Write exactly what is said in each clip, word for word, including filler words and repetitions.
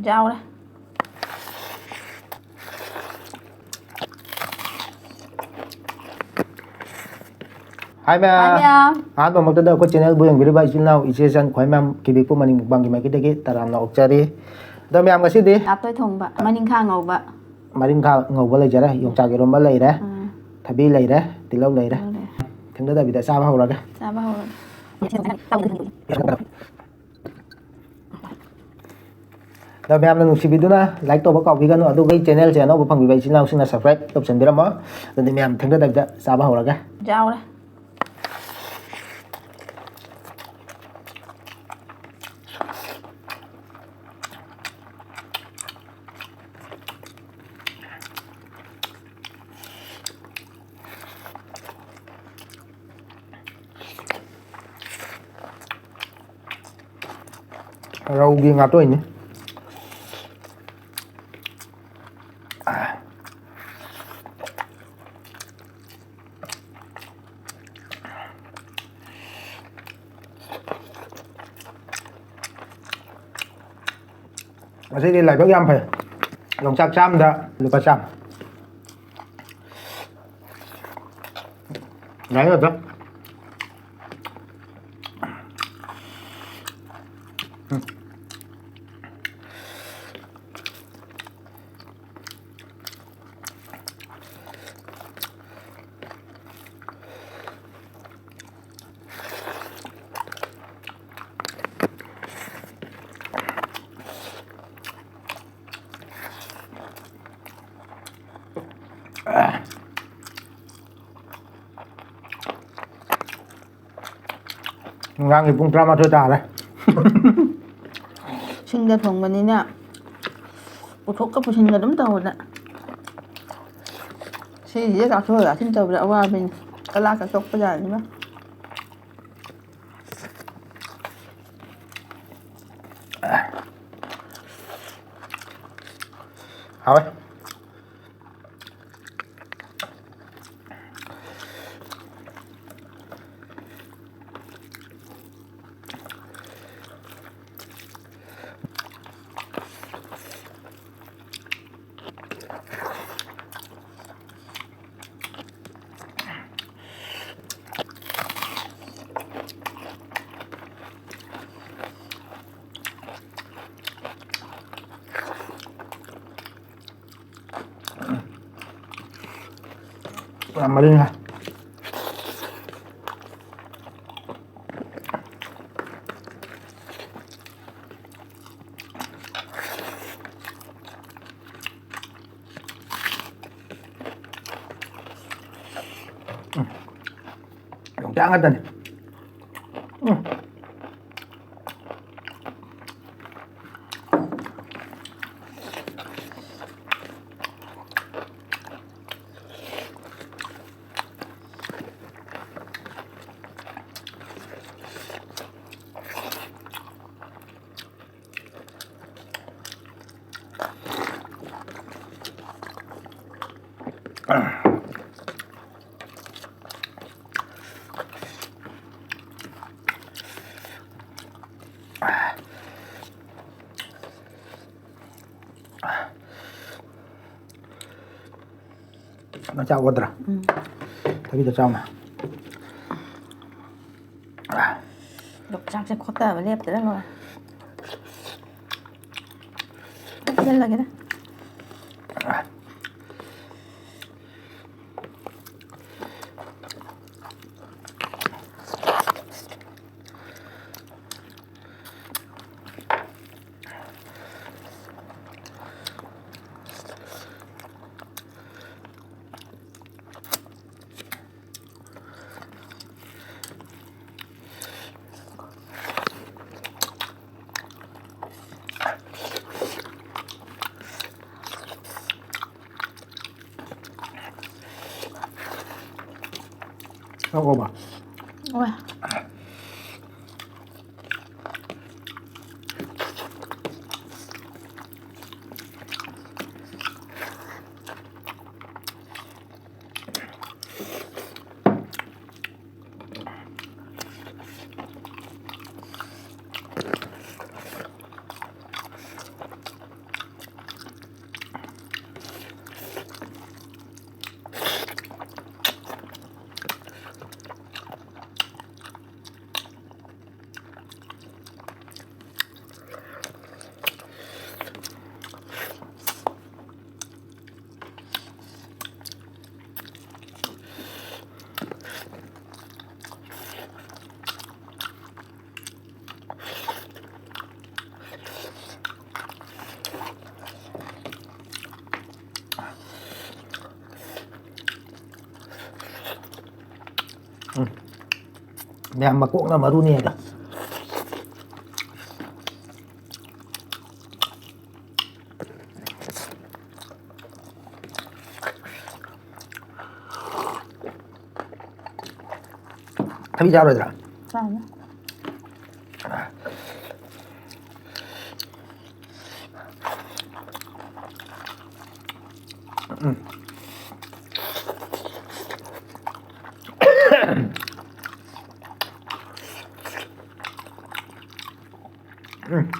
ꯌꯥꯎꯔꯦ꯫ ꯍꯥꯏ ꯃꯌꯥꯝ꯫ ꯍꯥꯏ ꯃꯌꯥꯝ꯫ ꯑꯍꯥꯟꯕꯃꯛꯇꯗ ꯑꯩꯈꯣꯏ channelꯕꯨ ꯌꯦꯡꯕꯤꯔꯤꯕ ꯏꯆꯤꯜ ꯏꯅꯥꯎ, ꯏꯆꯦ ꯏꯆꯟ ꯈ꯭ꯋꯥꯏ ꯃꯌꯥꯝ ꯀꯤꯕꯤꯛꯄꯨ ꯃꯅꯤꯡ ꯃꯨꯛꯕꯥꯡꯒꯤ ꯃꯥꯏꯀꯩꯗꯒꯤ ꯇꯔꯥꯝꯅ ꯑꯣꯛꯆꯔꯤ꯫ ꯑꯗꯣ ꯃꯌꯥꯝ, ꯉꯁꯤꯗꯤ ꯂꯥꯞꯇꯣꯏ ꯊꯣꯡꯕ, ꯃꯅꯤꯡꯈꯥ ꯉꯧꯕ꯫ ꯃꯔꯤꯡꯈꯥ ꯉꯧꯕ ꯂꯩꯖꯔꯦ, ꯌꯣꯡꯆꯥꯛ ꯏꯔꯣꯝꯕ ꯂꯩꯔꯦ, ꯎꯝ꯫ ꯊꯕꯤ ꯂꯩꯔꯦ, ꯇꯤꯜꯍꯧ ꯂꯩꯔꯦ꯫ ꯇꯤꯜꯍꯧ ꯂꯩꯔꯦ꯫ ꯊꯦꯡꯊꯗꯕꯤꯗ ꯆꯥꯕ ꯍꯧꯔꯒꯦ꯫ ꯆꯥꯕ ꯍꯧꯔꯒꯦ꯫ ꯑꯗꯣ ꯃꯌꯥꯝꯅ ꯅꯨꯡꯁꯤꯕꯤꯗꯨꯅ like ꯇꯧꯕ ꯀꯥꯎꯕꯤꯒꯅꯨ, ꯑꯗꯨꯒ ꯑꯩ channelꯁꯦ ꯑꯅꯧꯕ ꯐꯪꯕꯤꯕ ꯏꯆꯤꯜ ꯏꯅꯥꯎꯁꯤꯡꯅ subscribe ꯇꯧꯁꯟꯕꯤꯔꯝꯃꯣ꯫ ꯑꯗꯨꯗꯤ ꯃꯌꯥꯝ ꯊꯦꯡꯊꯗꯕꯤꯗ ꯆꯥꯕ ꯍꯧꯔꯒꯦ꯫ ꯌꯥꯎꯔꯦ꯫ ꯔꯧꯒꯤ ꯉꯥꯇꯣꯏꯅꯤ꯫ ꯉꯁꯤꯗꯤ ꯂꯥꯏꯕꯛ ꯌꯥꯝ ꯐꯩ, ꯌꯣꯡꯆꯥꯛ ꯆꯥꯝꯗ ꯂꯨꯄꯥ ꯆꯥꯝꯃ꯫ ꯌꯥꯏ ꯑꯗꯨꯝ꯫ ꯅꯨꯡꯗꯥꯡꯒꯤ ꯄꯨꯡ ꯇꯔꯥꯃꯥꯊꯣꯏ ꯇꯥꯔꯦ꯫ ꯁꯤꯡꯗ ꯊꯣꯡꯕꯅꯤꯅ ꯄꯨꯊꯣꯛꯀ ꯄꯨꯁꯤꯟꯒ ꯑꯗꯨꯝ ꯇꯧꯕꯗ, ꯁꯤꯁꯤꯗ ꯆꯥꯊꯣꯛ ꯆꯥꯁꯤꯟ ꯇꯧꯕꯗ ꯑꯋꯥꯕꯅꯤ꯫ ꯀꯂꯥꯛꯀ ꯆꯣꯛꯄ ꯖꯥꯠꯅꯤꯕ꯫ ꯍꯥꯎꯋꯦ꯫ ꯌꯥꯝ ꯃꯔꯤꯡꯉꯦ꯫ ꯌꯣꯡꯆꯥꯛ ꯉꯥꯛꯇꯅꯤ꯫ ꯎꯝ꯫ ꯅꯪ ꯆꯥꯛ ꯑꯣꯗ꯭ꯔꯥ? ꯎꯝ꯫ ꯊꯕꯤꯗꯣ ꯆꯥꯎꯅ꯫ ꯌꯣꯡꯆꯥꯛꯁꯦ ꯈꯣꯠꯇꯕ ꯂꯦꯞꯇ꯭ꯔꯥ ꯂꯣꯏꯔꯦ꯫ ꯍꯩꯖꯤꯜꯂꯒꯦꯗ꯫ ꯍꯥꯎꯕ꯭ꯔꯣ? ꯍꯥꯎꯋꯦ꯫ ꯎꯝ꯫ ꯃꯌꯥꯝ ꯃꯀꯣꯛꯅ ꯃꯔꯨꯅꯤ ꯍꯥꯏꯗꯣ꯫ ꯊꯕꯤ ꯆꯥꯔꯣꯏꯗ꯭ꯔꯥ? ꯆꯥꯅꯤ꯫ ꯎꯝ꯫ ꯎꯝ꯫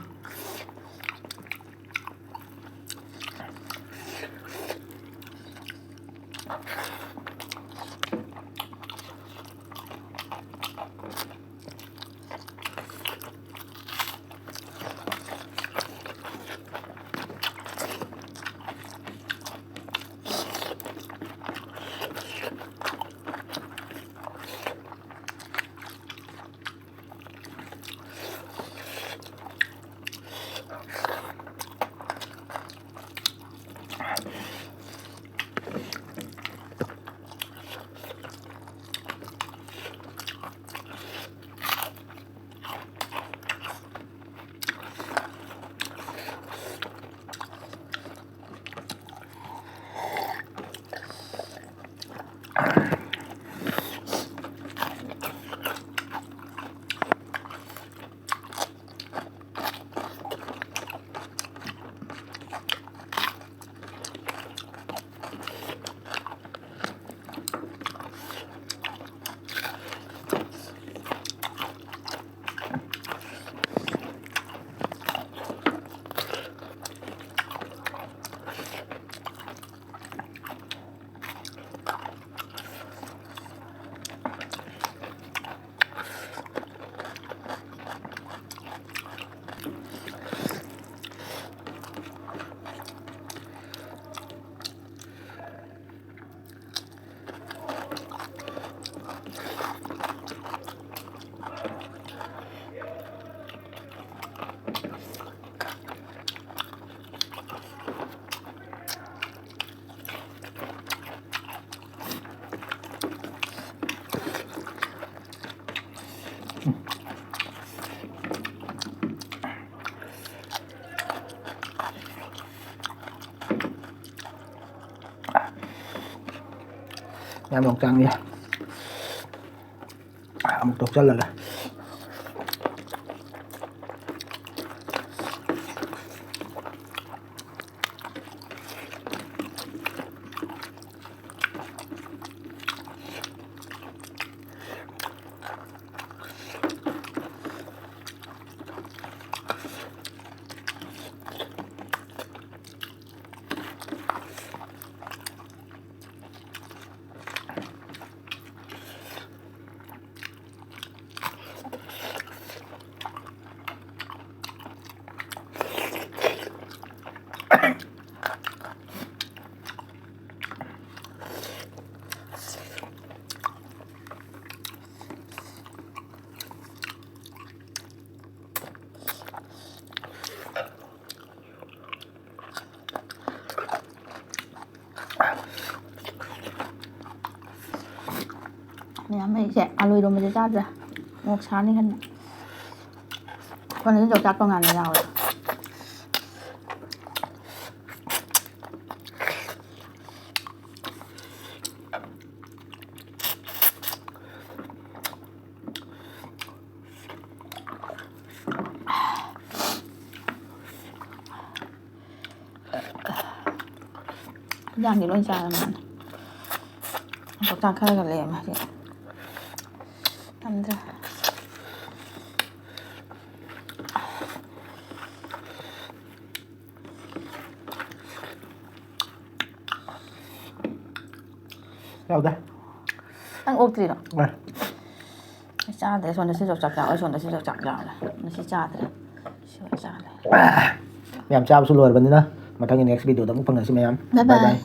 ꯌꯥꯝ ꯌꯣꯡꯆꯥꯛꯅꯤ꯫ ꯑꯃꯨꯛ ꯇꯣꯛꯆꯜꯂꯒ꯫ ꯃꯌꯥꯝ ꯑꯩꯁꯦ ꯑꯥꯂꯨ ꯏꯔꯣꯝꯕꯁꯦ ꯆꯥꯗ꯭ꯔꯦ꯫ ꯃꯣꯔꯣꯛ ꯁꯥꯅꯤ ꯈꯟꯕ꯫ ꯑꯩꯈꯣꯏꯅꯁꯨ ꯌꯣꯡꯆꯥꯛ ꯇꯣꯉꯥꯟꯅ ꯌꯥꯎꯋꯦ꯫ ꯏꯟꯖꯥꯡꯗꯤ ꯂꯣꯏ ꯆꯥꯔꯝꯃꯅꯤ꯫ ꯌꯣꯡꯆꯥꯛ ꯈꯔꯒ ꯂꯩꯔꯝꯃꯦ ꯍꯧꯖꯤꯛ꯫ ꯊꯝꯗ꯭ꯔꯦ꯫ ꯌꯥꯎꯗꯦ꯫ ꯅꯪ ꯑꯣꯛꯇ꯭ꯔꯤꯔꯣ? ꯑꯦ꯫ ꯑꯩ ꯆꯥꯗ꯭ꯔꯦ꯫ ꯁꯣꯝꯗ ꯁꯤ ꯌꯣꯡꯆꯥꯛ ꯆꯥꯎ, ꯑꯩ ꯁꯣꯝꯗ ꯁꯤ ꯌꯣꯡꯆꯥꯛ ꯆꯥꯎ꯫ ꯃꯁꯤ ꯆꯥꯗ꯭ꯔꯦ꯫ ꯁꯤ ꯑꯣꯏꯅ ꯆꯥ ꯂꯩꯔꯦ꯫ ꯃꯌꯥꯝ ꯆꯥꯕꯁꯨ ꯂꯣꯏꯔꯕꯅꯤꯅ ꯃꯊꯪꯒꯤ next video ꯗ ꯑꯃꯨꯛ ꯐꯪꯉꯁꯤ ꯃꯌꯥꯝ꯫ Bye bye꯫ Bye bye꯫